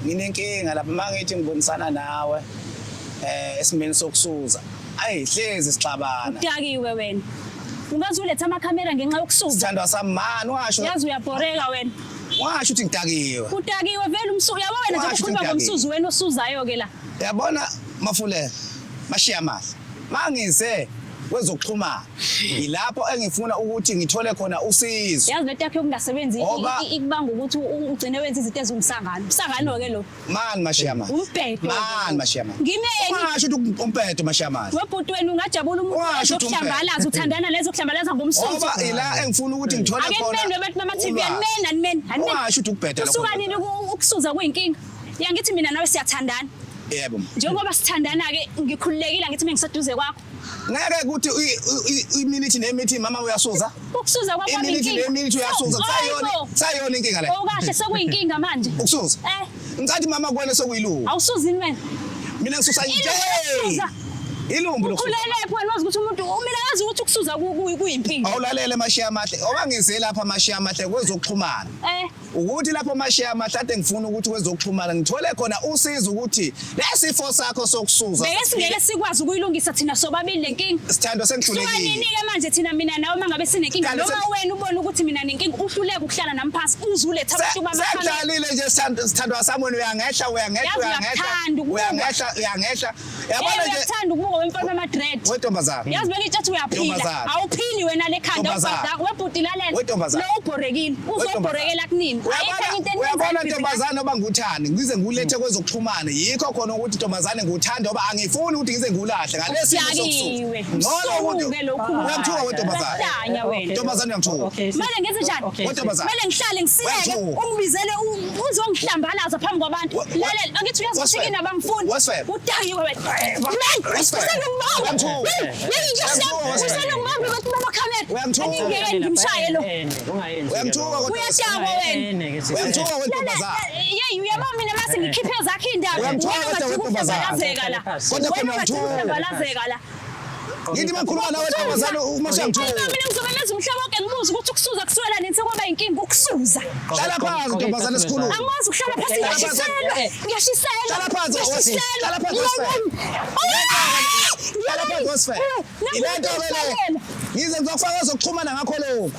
Nginenkinga lapha mangithi ngibonisana nawe esimeni sokusuza. Ayi hlezi sixabana. Udakiwe wena. Ungaze ulethe amakhamera ngenxa yokusuza. Sithandwa sami mani washo. Yazi uyabhoreka wena. Washo ukuthi ngidakiwe. Udakiwe vele umsu yabo wena nje Washo ukhuluma ukuthi ngomsuzu wena osuzayo ke la. Yabona Mafulela mashiya amahle. Mangize kwezokuxhumana yilapho engifuna ukuthi ngithole khona usizo. Yazi lento yakho yokungasebenzi Ngoba- ikubanga ukuthi ugcine wenza izinto eziwumsangano. Umsangano ke lo. Mani mashiya amahle. Umbhedo. Mani mashiya amahle. Ngimeni. Ungasho ukuthi umbhedo mashiya amahle. Webhuti wena ungajabula umuntu Ungasho ukuthi umbhedo. ozokuhlambalaza uthandana lezo kuhlambalaza ngomsuzo. Ngoba ila engifuna ukuthi ngithole Ake khona. nimeni abantu bama TV ulwazi. animeni animeni animeni. Ungasho ukuthi ukubheda lokho. Kusuka nini ukusuza kuyinkinga? Ya ngithi mina nawe siyathandana. Yebo. Njengoba sithandana ke ngikhululekile ngithi mengiseduze kwakho. Ngeke ukuthi iminute nemithi mama uyasuza. Ukusuza kwakho Iminute nemithi uyasuza. Kusayona kusayona inkinga le. Okahle sekuyinkinga manje. Ukusuza. Eh. Ngicathi mama kuwena sekuyilungu. Awusuzini wena. Mina ngisusa nje. Ilumbu lokusuza. Ukhulele phi wena wazi ukuthi umuntu mina ngazi ukuthi ukusuza kuyimpilo. Awulalele mashiya amahle. Oba ngize lapha mashiya amahle kwezokuxhumana. Eh. Ukuthi lapho mashiya amahle ade ngifuna ukuthi kwezokuxhumana ngithole khona usizo ukuthi lesifo sakho sokusuza. Beke singeke sikwazi ukuyilungisa thina sobabili lenkinga. Sithandwa Suka sengihlulekile. nini-ke manje thina mina nawe uma ngabe sinenkinga Kanti noma wena ubone ukuthi mina nenkinga uhluleke ukuhlala nami phansi uze ulethe abantu bamakhamera. Sengidlalile nje sithandwa sami wena uyangehla uyangehla Yazi uyangehla uyakuthanda ukubuka. uyangehla uyangehla Yabona yabona nje uyakuthanda ukubuka wemfana wama-dread. Wentombazane. Yazi bengitshe uyaphila. Ntombazane. Awuphili wena lekhanda Ntombazane. ubhadaka webhuti lalela. Wentombazane. Lo ubhorekile. Uzobhorekela kunini? Ayikho enye into Uyabona uyabona eniyenzayo. ntombazane oba nguthani ngize ngulethe kwezokuxhumana yikho khona ukuthi ntombazane nguthanda ngoba angifuni ukuthi ngize ngulahle ngalesi simo Udakiwe. sokusuka. Ngcono ukuthi Usuke lokhu. uyamthuka wentombazane. Uyahlanya wena. Ntombazane uyamthuka. Okay. Kumele ngenze njani? Okay. Wentombazane. Kumele ngihlale ngisileke Uyamthuka. ungibizele uzongihlambalaza phambi kwabantu. Lalela angithi uyazi ukuthi Wasifebe. kini abangifuni. Wasifebe. Udakiwe wena. Man, Wasifebe. usenongibamba. Uyamthuka. Hey, Uyamthuka, wasifebe. usenongibamba abantu bamakhamera. Uyamthuka. Angingeke ngimshaye lo. Ungayenzi. Uyamthuka kodwa. Uyadakwa wena. Uyamthuka wentombazane. Yeyi uyabona mina mase ngikhiphe ezakhe iy'ndaba. Uyamthuka Wena kodwa ungajika wentombazane. ukuhlambalazeka la. Kodwa Wena khona ungajika uyamthuka. ukuhlambalazeka la. Ngithi makhuluma nawe ntombazane uma usuyangithuka. Hayi mina ngizobeleza umhlaba wonke ngibuze ukuthi ukusuza kusukela nini sekwaba yinkinga ukusuza. Hlala phansi ntombazane sikhulume. Angikwazi ukuhlala phansi Hlala phansi. ngiyashiselwa. Ngiyashiselwa. Hlala phansi, Osi. Ngiyashiselwa. Hlala phansi, Osifebe. Hlala phansi Osifebe. Ile nto ke le. Ngize ngizokufaka zokuxhumana ngakho lokhu.